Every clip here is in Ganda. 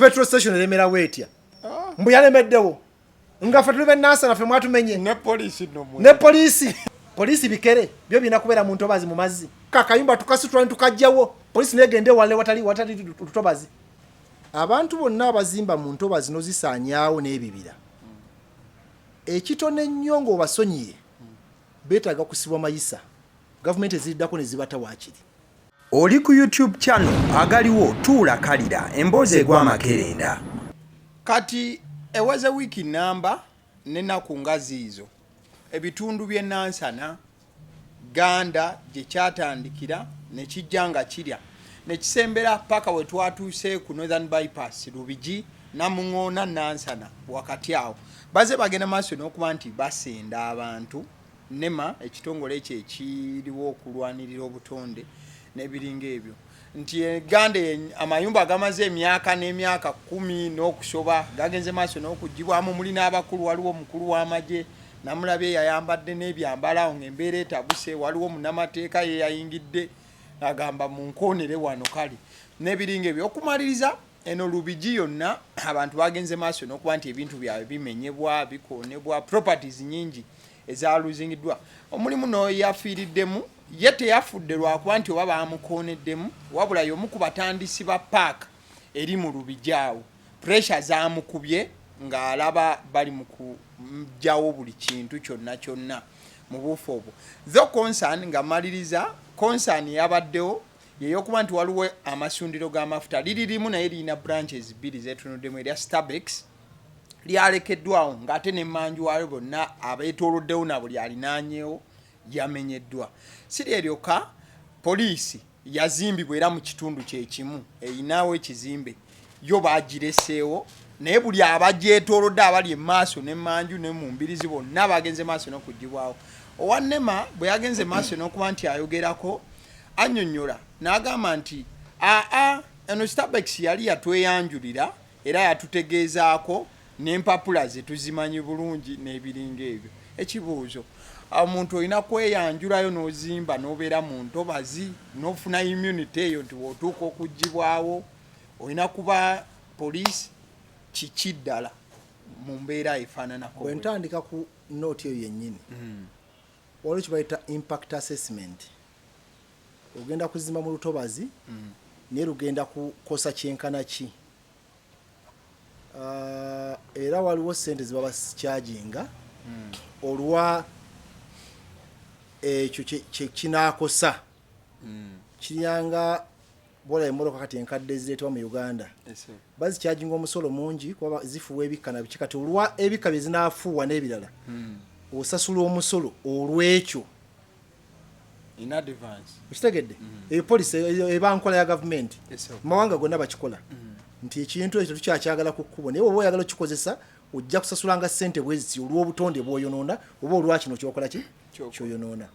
Petrol station eremerawo etya? Mbu yalemeddewo nga ffe tuli benansana, ffe mwatumenye. Ne poliisi nno mwe. Ne poliisi bikere byo birina kubeera mu ntobazi, mu mazzi. Kakayumba tukasitula netukajjawo, poliisi negenda ewala watali lutobazi. Abantu bonna abazimba mu ntobazi nozisaanyaawo n'ebibira, ekitono ennyo ng'obasonyiye, beetaaga kusibwa mayisa, gavumenti eziriddako ne zibata waakiri. Oli ku YouTube channel Agaliwo, tuula kalira emboozi egwa amakerenda. Kati eweze wiiki namba nenaku nga ziizo, ebitundu by'e Nansana Ganda gye kyatandikira ne kijja nga kirya ne kisembera paka we twatuuse ku Northern Bypass, Lubigi, Namuŋoona, Nansana. Wakati awo baze bagenda maaso n'okuba nti basenda abantu. NEMA, ekitongole ekyo ekiriwo okulwanirira obutonde n'ebiringa ebyo, nti eganda amayumba agamaze emyaka n'emyaka 10 n'okusoba gagenze maaso n'okugibwamu. Muli n'abakulu, waliwo omukulu w'amagye namulabye yayambadde n'ebyambalo awo ng'embeera etabuse, waliwo munnamateeka ye yayingidde agamba munkoonere wano, kale n'ebiringa ebyo. Okumaliriza, eno Lubigi yonna abantu bagenze maaso n'okuba nti ebintu byabwe bimenyebwa, bikoonebwa, properties nyingi ezaluzingiddwa. Omulimu n'oyafiiriddemu ye teyafudde lwakuba nti oba bamukooneddemu, wabula y'omu ku batandisi ba paaka eri mu Lubigi awo, pressure zamukubye ng'alaba bali mu kuggyawo buli kintu kyonna kyonna mu buufu obwo. The concern, nga maliriza, concern yabaddewo yeyokuba nti waliwo amasundiro g'amafuta, liri limu naye lirina branches bbiri zetunuddemu, erya Stabex lyalekeddwawo ng'ate nemmanju waayo bonna abeetooloddewo na buli alinaanyeewo yamenyeddwa. Si lyeryoka, poliisi yazimbibwa era mu kitundu kyekimu, eyinawo ekizimbe, yo bagireseewo, naye buli abagyetoolodde abali emaaso nemmanju ne mu mbirizi bonna bagenze maaso n'okugibwawo. Owa NEMA bwe yagenze maaso n'okuba nti ayogerako, annyonnyola n'agamba nti aa, eno Stabex yali yatweyanjulira era yatutegeezaako n'empapula ze tuzimanyi bulungi n'ebiringa ebyo. Ekibuuzo, omuntu olina kweyanjulayo n'ozimba n'obeera mu ntobazi n'ofuna immunity eyo nti bw'otuuka okugibwawo olina kuba poliisi kiki ddala mu mbeera efaananako? Bwe ntandika ku note eyo yennyini, waliwo kibayita impact assessment. Ogenda kuzimba mu lutobazi, naye lugenda kukosa kyenkana ki? Era waliwo sente zebaba charginga olwa ekyo kye kinaakosa. Kiryanga bwola emmotoka kati enkadde ezireetebwa mu Uganda, bazicharginga omusolo mungi kuba zifuuwa ebikka na biki. Kati olwa ebikka bye zinaafuuwa n'ebirala, osasula omusolo olw'ekyo. In advance. Okitegedde? Eyo policy eba nkola ya gavumenti. Yes, sir. Mu mawanga gonna bakikola nti ekintu ekyo tukyakyagala ku kkubo, naye oba oyagala okikozesa ojja kusasulanga ssente bweziti olw'obutonde bw'oyonoona oba olwakino kyokola ki. Kyokola. Kyoyonoona.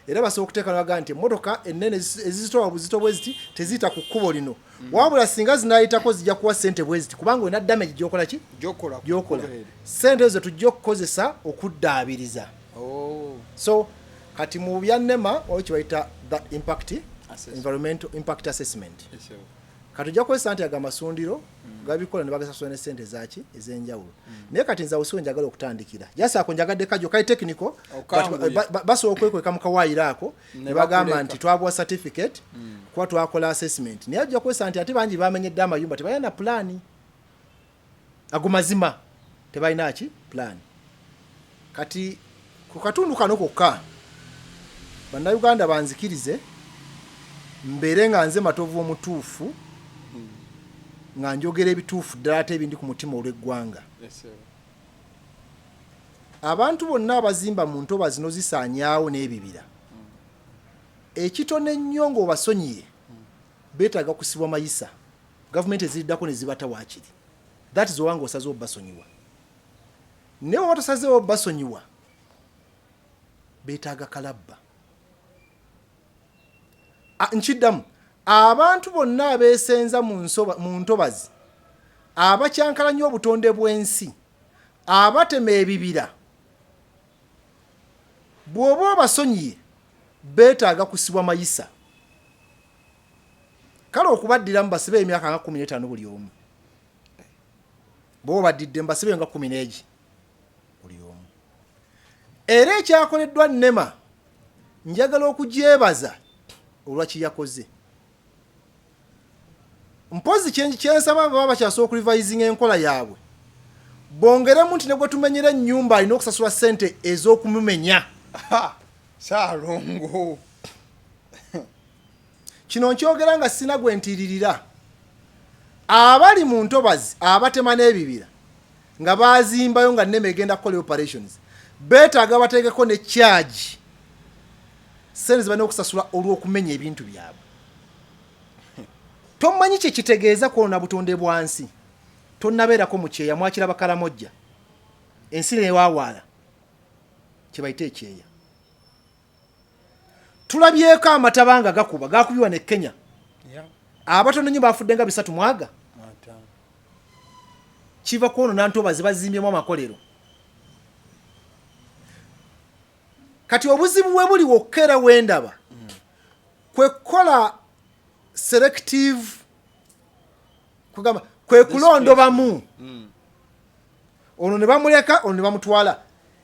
Era basobola okuteeka nabagaa nti emmotoka ennene ezizitowa buzito bweziti teziyita ku kkubo lino, wabula singa zinayitako zijja kuwa ssente bweziti kubanga olina damage gyokola ki. Gyokola ku gyokola. kkubo eryo. Ssente ezo tujja okukozesa okuddaabiriza. So kati mu bya NEMA waliwo kyebayita that impact Assessment. Environmental impact assessment. Yes, sir. Kati ojja kukozesa nti ago amasundiro gabikola ne bagasasula ne sente zaki ez'enjawulo. Naye kati nze awo siwe njagala okutandikira, jasaako njagadde kajo kali technical, but Okanguye. basobola okwekweka mu kawaayiro ako Ne ne bagamba bakuleka. nti twabuwa certificate kuba twakola assessment. Naye ojja kukozesa nti ate bangi bamenyedde amayumba tebalina na pulaani, ago mazima tebalina ki pulaani. Kati ku katundu kano kokka, Bannayuganda banzikirize mbeere nga nze Matovu omutuufu, nga njogera ebituufu ddala ate ebindi ku mutima olw'eggwanga. Yes, sir. Abantu bonna abazimba mu ntobazi nozisaanyaawo n'ebibira, ekitono ennyo ng'obasonyiye, beetaaga kusibwa mayisa, gavumenti eziriddako ne zibata waakiri. That is owanga osazeewo basonyiwa, naye oba tosazeewo basonyiwa, beetaaga kalabba. Nkiddamu, abantu bonna abeesenza mu ntobazi, abakyankalanya obutonde bw'ensi, abatema ebibira, bw'oba obasonyiye beetaaga kusibwa mayisa, kale okubaddiramu basibe emyaka nga 15 buli omu. Bwoba obadidde mbasibe nga 10 n'egi buli omu. Era ekyakoleddwa NEMA njagala okugyebaza olwa kyeyakoze. Mpozi kyensaba baba bakyasobola okurevisinga enkola yaabwe, bongeremu nti ne gwe tumenyera ennyumba alina okusasula ssente ez'okumumenya. Saalongo. Kino nkyogera nga sina gwe ntiiririra. Abali mu ntobazi abatema n'ebibira nga bazimbayo nga NEMA egenda kukola operations, beetaaga bateekeko ne charge, ssente ze balina okusasula olw'okumenya ebintu byabwe. Tomanyi kye kitegeeza kwonoona butonde bwa nsi. Tonnabeerako mu kyeya, mwakiraba Karamojja, ensi newawaala, kye bayita ekyeya. Tulabyeko amataba nga gakuba, gakubibwa ne Kenya. Abatono nnyo bafudde nga 3 mwaga. Kiva kwonoona ntobazi bazimbyemu amakolero. Kati obuzibu we buli wokka era wendaba kwe kukola selective, kugamba kwe kulondobamu. Ono ne bamuleka, ono ne bamutwala.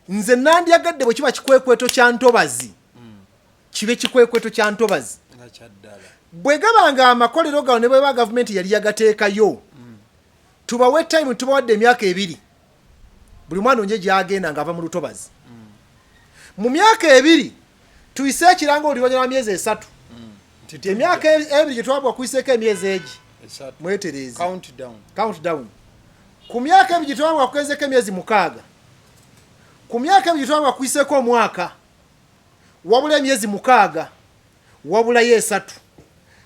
Nze nandyagadde bwe kiba kikwekweto kya ntobazi, kibe kikwekweto kya ntobazi. Bwe gaba nga amakolero gano ne bweba gavumenti yali yagateekayo, tubawe time, tubawadde emyaka 2, buli mwana onje gy'agenda ng'ava mu lutobazi. Mu myaka 2 tuyise ekirango oluvannyuma lwa myezi 3. Nti emyaka 2 gye twabwa kuyiseeko emyezi egi mwetereeze. Countdown. Ku myaka 2 gye twabwa kugenzeeko emyezi 6. Ku myaka 2 gye twabwa kuyiseeko omwaka, wabula emyezi 6, wabulayo 3.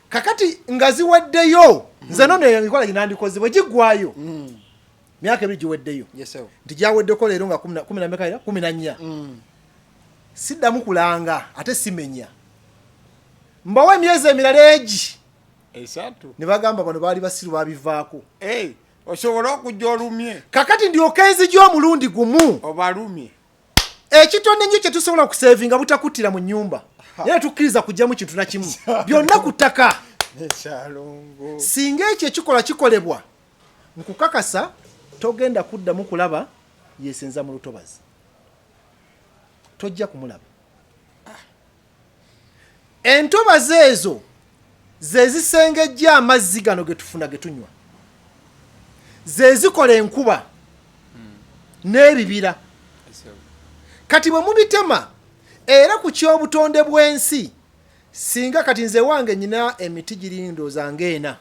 Kakati nga ziweddeyo, nze nono enkola gye nandikoze bwe giggwayo, myaka 2 giweddeyo. Nti gyaweddeko leero nga kumi na meka era? 14. Siddamu kulanga ate simenya. Mbawa emyezi emirala egi 3. Ne bagamba bano baali basiru babivaako. Osobola okujja olumye. Kakati ndyoka enzija omulundi gumu. Obalumye. Ekitone nnyo kye tusobola okusevinga butakuttira mu nnyumba. Naye tukkiriza kujjamu kintu na kimu. Byonna ku ttaka. Singa ekyo ekikola kikolebwa, nkukakasa togenda kuddamu kulaba yeesenza mu lutobazi. Tojja kumulaba. Entobazi ezo ze zisengejja amazzi gano ge tufuna ge tunywa, ze zikola enkuba n'ebibira. Kati bwe mubitema era ku ky'obutonde bw'ensi, singa kati nze wange nyina emiti giri ndowooza ng'ena,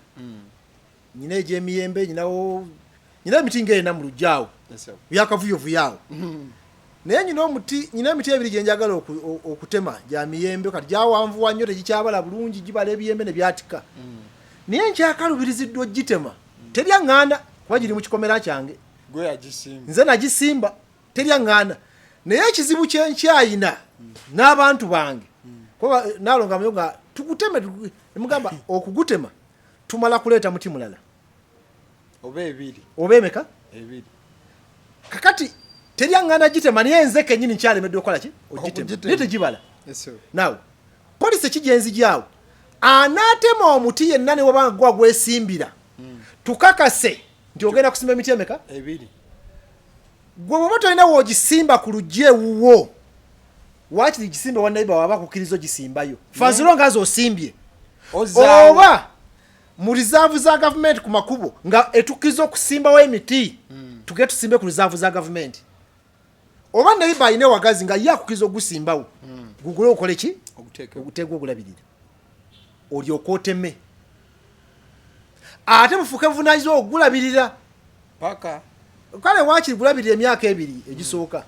nyina egy'emiyembe, nyina emiti ng'ena mu luggya awo, byakavuyovuyo awo. Naye nyina emiti ebiri gye njagala okutema gya miyembe, kati gyawanvuwa nnyo tegikyabala bulungi, gibala ebiyembe ne byatika. Naye nkyakalubiriziddwa ogitema, terya ŋŋanda kuba giri mu kikomera kyange. Nze nagisimba, terya ŋŋanda. Naye ekizibu kye nkyayina n'abantu bange, kuba naalonga muyo nga tuguteme, nemugamba okugutema tumala kuleeta muti mulala. Oba ebiri. Oba emeka? Ebiri. Kakati terya ŋŋanda gitema, naye nze kennyini nkyalemeddwa okukola ki? Ogitema. Naye tegibala. Now, poliisi ekigyenzi gyawo anaatema omuti yenna ne wabanga gwa gwesimbira, tukakase nti ogenda kusimba emiti emeka? Ebiri. Gwe bw'oba tolina w'ogisimba ku luggya ewuwo, waakiri gisimbe wa neighbor waba akukkiriza ogisimbayo. Faziro nga z'osimbye. Oba mu reserve za gavumenti ku makubo nga etukkiriza okusimbawo emiti, tugende tusimbe ku reserve za gavumenti. Oba neighbor alina ewagazi nga ye akukkiriza ogusimbawo, gugule okole ki? Oguteeke ogulabirira. Olyoke oteme. Ate bufuuke buvunaanyizibwa okugulabirira. Paka. Kale waakiri gulabirira emyaka 2 egisooka.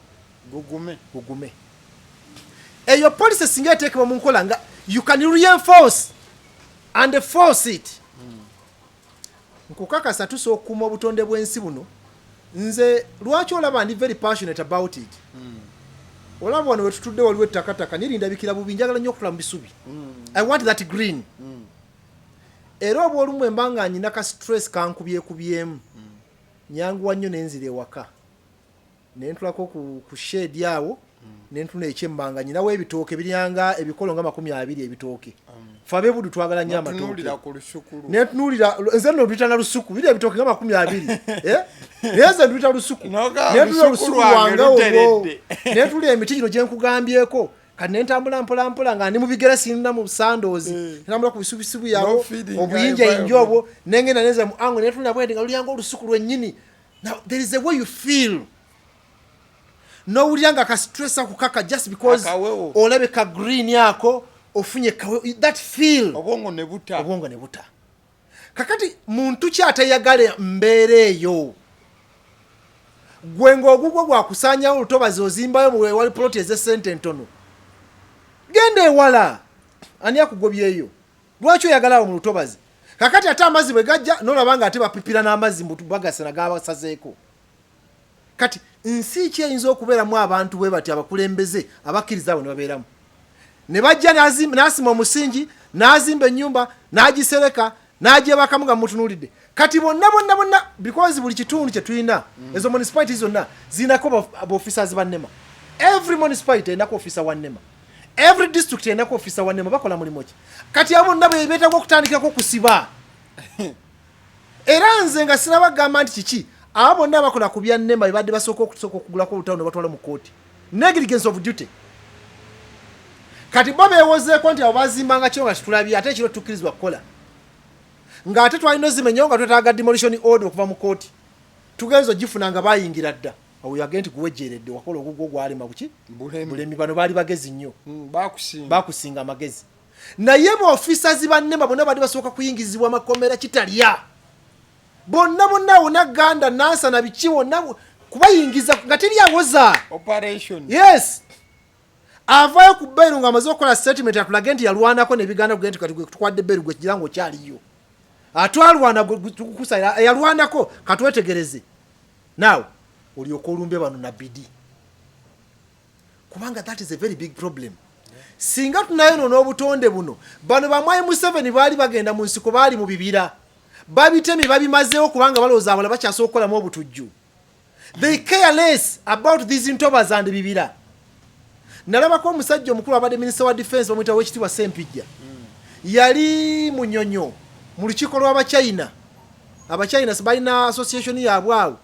Gugume. Gugume. Eyo policy singa eteekebwa mu nkola nga you can reinforce and force it. Nkukakasa tusobola okukuuma obutonde bw'ensi buno. Nze lwaki olaba ndi very passionate about it. Olaba wano we tutudde waliwo ettakataka naye lindabikira bubi, njagala nnyo okutula mu bisubi. I want that green. Era oba olumu mba nga nyina ka stress kankubyekubyemu, nyanguwa nnyo ne nzira ewaka ne ntulako ku shade awo. Nentuna ekyemmanga nyinawo ebitooke biryanga ebikolo nga 20 ebitooke. Fe abebudu twagala nnyo amatooke. Notunuulira ku lusuku lwo. Nentunuulira, nze nno nduyita na lusuku, biri ebitooke nga 20, eh? Naye nze nduyita lusuku. Noga, Nentunuulira lusuku olusuku lwange lwange olwo. luteredde. Nentunuulira emiti gino gye nkugambyeko. Kati nentambula mpola mpola nga ndi mu bigere, sirina mu sandals, ntambula ku bisubisubi No yawo, feeling obuyinjayinja environment. obwo, nengenda neza mu ango, nentunula bwendi nga lulyanga olusuku lwennyini. Now there is a way you feel, nowulira nga ka stress ako kaka just because Akawewo. olabe ka green ako ofunye kawe, that feel, Obwongo ne buta. Obwongo ne buta. Kakati muntu ki atayagala mbeera eyo? Gwe ng'ogugwo gwakusaanyawo olutobazi, ozimbayo mu wali poloti ez'essente entono, genda ewala, ani akugobyeyo? Lwaki oyagala awo mu lutobazi? Kakati ate amazzi bwe gajja nolaba nga ate bapipira n'amazzi mbu bagasana gabasazeeko. Kati nsi ki eyinza okubeeramu abantu bwe bati, abakulembeze abakkiriza abo ne babeeramu, ne bajja n'asima omusingi, n'azimba ennyumba, n'agisereka, n'agyebakamu nga mutunuulidde? Kati bonna bonna bonna, because buli kitundu kye tulina, ezo municipality zonna zirinako ba officers ba NEMA. Every municipality erinako officer wa NEMA, every district erinako officer wa NEMA. Bakola mulimu ki? Kati abo bonna be beetaaga okutandikirako okusiba. Era nze nga sinabagamba nti kiki, abo bonna abakola ku bya NEMA bebadde basooka okusooka okugulako olutalo ne batwala mu kooti, negligence of duty. Kati bo beewozeeko nti abo bazimbanga kiro nga kitulabye, ate ekiro tukkirizibwa kukola, ng'ate twalina ozimenyawo nga twetaaga demolition order okuva mu kooti. Tugenza ogifuna nga bayingira dda. Awo yage nti guwejjeredde, wakola ogugwo gwalema buki? Bulemi. Bulemi. Bano baali bagezi nnyo. Bakusinga. Bakusinga amagezi. Naye ba officers ba NEMA bonna badde basooka kuyingizibwa makomera kitalya, bonna bonna, wonna Ganda, Nansana, biki, wonna kubayingiza nga teri awoza. Operation. Yes, avaayo ku bail ng'amaze okukola statement atulage nti yalwanako nebiganda kugenda nti kati gwe tukwadde bail, gwe kigira ng'okyaliyo atwalwana tukukusala yalwanako, katwetegereze naawe olyoka olumbe bano na bidi, kubanga that is a very big problem. Singa tunayonoona obutonde buno, bano bamwayi Museveni baali bagenda mu nsiko, baali mu bibira, babitemye, babimazeewo, kubanga balowooza abalala bakyasobola okukolamu obutujju. They care less about these ntobazi and bibira. Nalabako omusajja omukulu abadde minisita wa defense, bamuyita Wekitiibwa Sempijja, yali Munyonyo mu lukiiko lw'Abachina. Abachina balina association yaabwe awo,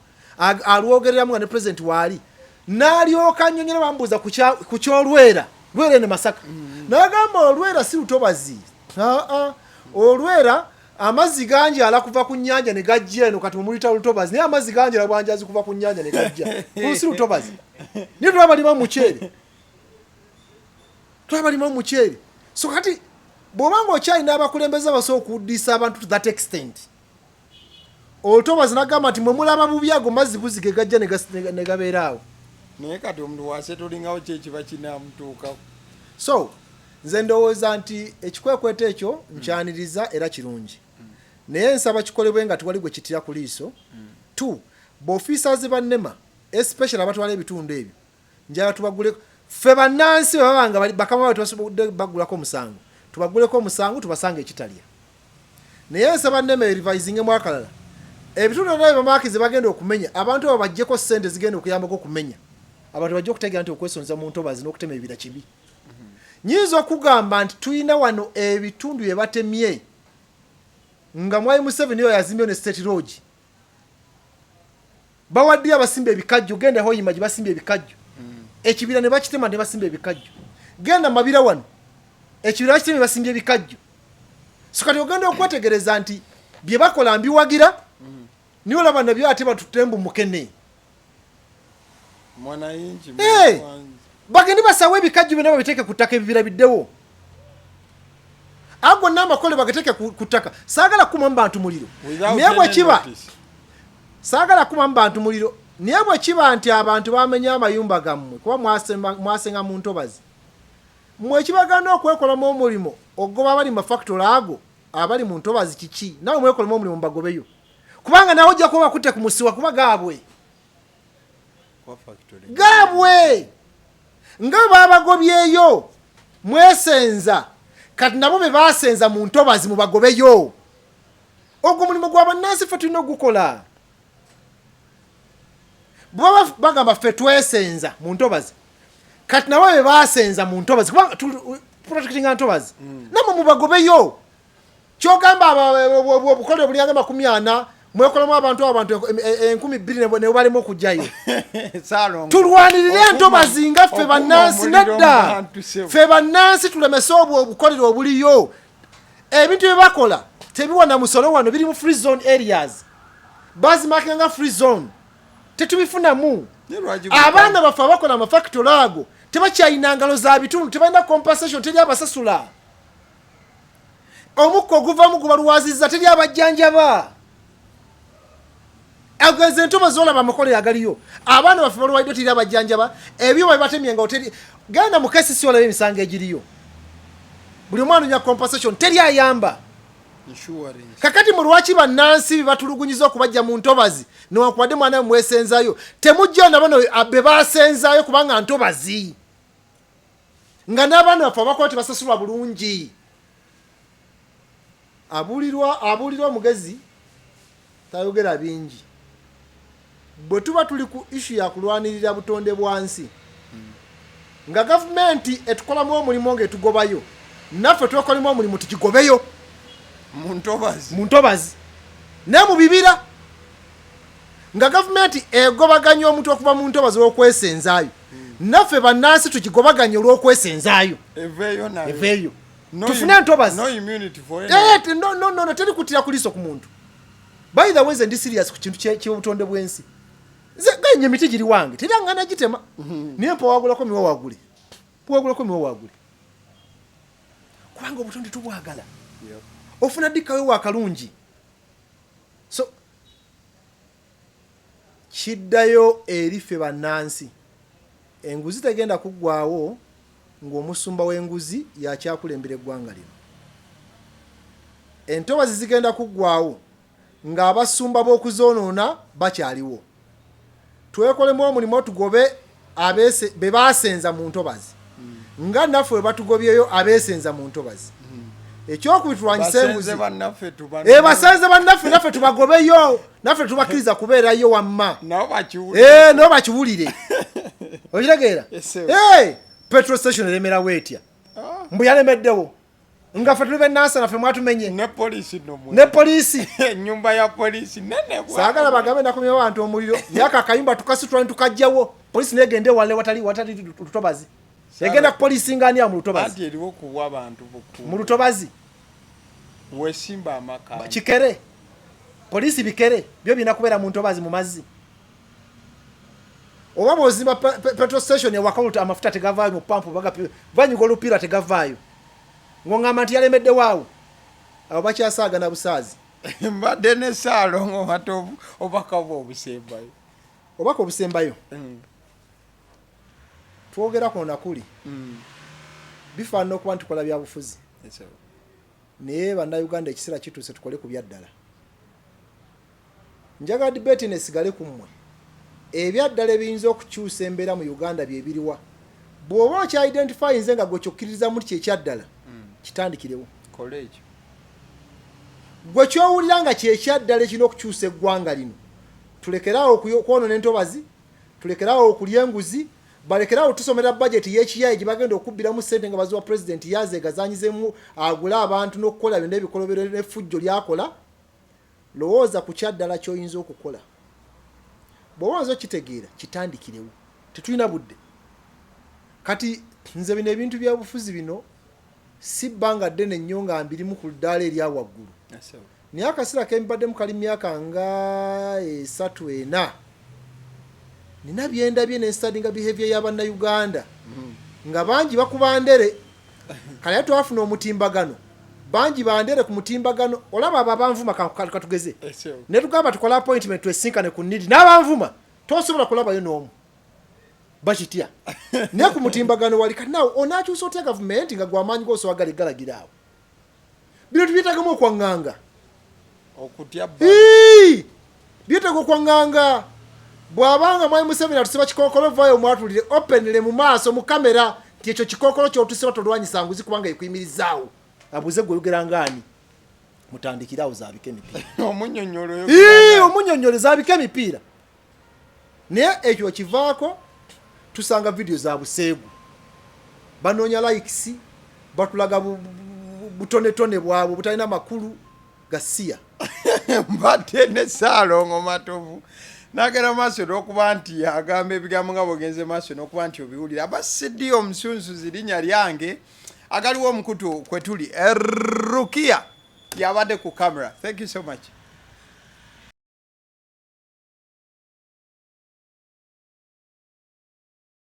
alwogereramu nga ne president waali, n'alyoka annyonnyola, bamubuuza ku kyolwera, lwera ene Masaka, n'agamba olwera si lutobazi. Aa, olwera amazzi ganjala kuva ku nnyanja ne gajja eno. Kati mumuyita lutobazi, naye amazzi ganjala bwanjazi kuva ku nnyanja ne gajja. Olwo si lutobazi. Naye twabalima muceere, twabalima muceere. So kati bw'oba ng'okyalina abakulembeze abasobola okuddisa abantu to that extent, olutobazi nagamba nti mwe mulaba bubi, ago mazzi buzi ge gajja ne gabeera awo. Naye kati omuntu wasetulingawo ki ekiba kinaamutuukako? So nze ndowooza nti ekikwekweto ekyo nkyaniriza era kirungi, naye nsaba kikolebwe nga tewali gwe kitira ku liiso. Two, ba officers ba NEMA, especially abatwala ebitundu ebyo, njala tubagule ffe bannansi bwe baba nga bakama baabwe tebasobodde baggulako omusango, tubaguleko omusango, tubasange ekitalya. Naye nsaba NEMA erivisingemu akalala ebitundu byonna bye bamakize bagenda okumenya, abantu abo baggyeko ssente zigenda okuyambako okumenya. Abantu bajja okutegeera nti okwesonza mu ntobazi n'okutema ebibira kibi. Nyinza okugamba nti tulina wano ebitundu bye batemye nga Mwai Museveni oyo yazimbyeyo ne State Lodge, bawaddeyo abasimba ebikajjo. Genda Hoima gye basimba ebikajjo, ekibira ne bakitema ne basimba ebikajjo. Genda Mabira wano, ekibira bakitemye, basimbye ebikajjo. So kati ogenda okwetegereza nti bye bakola mbiwagira, niye olaba nabyo ate batutembu mukene. Mwanayingi. Hey! Bagende basawo ebikajjo byonna babiteeke ku ttaka, ebibira biddewo. Ago gonna amakole bagateeke ku ttaka. Saagala kukumamu bantu muliro, naye bwe kiba, saagala kukumamu bantu muliro, naye bwe kiba nti abantu bamenya amayumba gammwe kuba mwasenga mu ntobazi, mmwe ekibagaana okwekolamu omulimu ogoba abali mu mafactory ago abali mu ntobazi kiki? Nawe mwekolemu omulimu mubagobeyo, kubanga nawe ojja kuba bakutte ku musiwa, kuba gaabwe gaabwe nga bwe babagobyeyo mwesenza. Kati nabo be basenza mu ntobazi mubagobeyo. Ogwo mulimu gwa bannansi, ffe tulina ogukola. Bwe baba bagamba ffe twesenza mu ntobazi, Kati nabo be basenza mu ntobazi, kubanga protectinga ntobazi. Namwe mubagobeyo. Kyogamba obukolero bulyanga 40, mwekolamu abantu 2000 ne balema okujjayo. Saalongo. Tulwanirire entobazi nga ffe Okuma bannansi. omuliro Nedda. mu bantu, ssebo. Ffe bannansi tulemese obwo obukolero obuliyo. Ebintu bye bakola tebiwa musolo wano, biri mu free zone areas, bazimakinga nga free zone, tetubifunamu. Naye lwaki Abaana baffe abakola amafactory ago tebakyalina ngalo za bitundu, tebalina compensation, teri abasasula. Omukka oguvamu gubalwazizza, teri abajjanjaba. Agenze entoba zolaba, amakolero agaliyo, abaana baffe balwadde, teri abajjanjaba. Ebyuma bibatemye nga teri. Genda mu KCC olaba emisango egiriyo, buli omwana onya compensation, teri ayamba. Insurance. Kakati mu lwaki bannansi batulugunyiza okubajja mu ntobazi, newankubadde mwana mwesenzayo, temujja nabano be basenzayo, kubanga ntobazi nga n'abaana baffe abakola tebasasulwa bulungi. Abuulirwa abuulira omugezi tayogera bingi. Bwe tuba tuli ku issue ya kulwanirira butonde bwa nsi, nga gavumenti etukolamu omulimu ng'etugobayo, naffe twekolemu omulimu tukigobeyo. Mu ntobazi. Mu ntobazi naye mu bibira, nga gavumenti egobaganya omuntu okuva mu ntobazi olw'okwesenzaayo, naffe bannansi tukigobaganye olw'okwesenzaayo. Eveeyo nayo. Eveeyo. No Tufune entobazi. No immunity for Eh, anyone. no, teri kutira kuliiso ku muntu. By the way, nze ndi serious ku kintu ky'obutonde bw'ensi. Nze ganye emiti giri wange, teri aŋŋana gitema, naye mpa wagulako miwa wagule, wagulako miwa wagule, kubanga obutonde tubwagala. Ofuna ddi kawewo akalungi? So kiddayo eri ffe bannansi. Enguzi tegenda kuggwawo ng'omusumba w'enguzi yakyakulembera eggwanga lino. Entobazi zigenda kuggwawo ng'abasumba b'okuzoonoona bakyaliwo. Twekolemu omulimu tugobe be basenza mu ntobazi, nga naffe bwe batugobyeyo abeesenza mu ntobazi. Ekyokubiri, tulwanyise enguzi. Basenze bannaffe tuba Eh, basenze bannaffe, naffe tubagobeyo, naffe tubakkiriza kubeerayo wamma. Nabo bakiwulire. Eh, nabo bakiwulire. Okitegeera? Yes, Eh, petrol station eremerawo etya? Mbu yalemeddewo nga ffe tuli benansana, ffe mwatumenye. Ne poliisi no mwe. Ne poliisi. Ennyumba ya poliisi nene Saagala bagambe nakumya abantu omuliro, naye ako akayumba tukasitula netukajjawo. Poliisi negenda ewala watali lutobazi, egenda kupoliisi nga ani awo mu lutobazi? Anti eriwo kuwa abantu bukuumi. Mu lutobazi. Wesimba amaka. Kikere, poliisi bikere byo birina kubeera mu ntobazi, mu mazzi? Oba bwozimba petrol station ewaka, amafuta tegavaayo mu pampu, banyiga olupiira tegavaayo, ng'oŋŋamba nti yalemeddewo awo, abo bakyasaagana busaazi. Mbadde ne Saalongo Matovu, obubaka bwe obusembayo. Obubaka obusembayo, twogera kuno nakuli, bifaanana okuba nti tukola byabufuzi, naye Bannayuganda, ekiseera kituuse tukole ku byaddala. Njagala debate eno esigale ku mmwe. Ebyaddala ebiyinza okukyusa embeera mu Uganda bye biriwa? Bw'oba okyaidentifyinze nga gwe kyokkiririzamu nti kyekyaddala, kitandikirewo. Kola ekyo. Gwe kyowulira nga kyekyaddala ekirina okukyusa eggwanga lino, tulekeraawo okwonoona entobazi, tulekeraawo okulya enguzi, balekerawo tusomera bajeti y'ekiyaye gye bagenda okubbiramu ssente nga baziwa pulezidenti yazeegazanyizemu agule abantu n'okukola byonna ebikolobero n'effujjo lyakola. Lowooza ku kyaddala ky'oyinza okukola. Bw'oba omaze okitegeera, kitandikirewo. Tetulina budde kati. Nze bino ebintu byabufuzi bino si bbanga ddene nnyo nga mbirimu ku ddaala erya waggulu, naye akaseera kembaddemu kali myaka nga 3, 4. Nina byendabye nenstudyinga behavior y'Abannayuganda nga bangi bakuba ndere. Kale ate twafuna omutimbagano, bangi bandere ku mutimbagano. Olaba abo abanvuma, katugeze ne tugamba tukole appointment twesinkane ku nidi n'abanvuma, tosobola kulabayo n'omu, bakitya. Naye ku mutimbagano wali. Kati naawe onaakyusa otya gavumenti nga gwamaanyi g'osowagali galagira awo? Bino tubyetagamu okwaŋŋanga. Okutya. Ii! Byetaaga okwaŋŋanga. Bw'abanga Mwami Museveni atusiba kikookolo, vaayo omwatulire openly mu maaso mu kamera nti ekyo kikookolo ky'otusiba, tolwanyisa nguzi kubanga ekuyimirizaawo. Abuuze gwe oyogera ngaani, mutandikire awo, zaabika emipiira. Omunyonyolo. Ii, omunyonyole, zaabika emipiira. Naye ekyo kivaako tusanga vidiyo za buseegu. Banoonya likes, batulaga butonetone bwabwe butalina makulu gasiya. Mbadde ne Ssaalongo Matovu, nagenda maaso n'okuba nti agamba ebigambo nga bwogenze maaso n'okuba nti obiwulira. Aba CD omusunsuzi linnya lyange, agaliwo omukutu kwe tuli. Rukia yabadde ku camera. Thank you so much.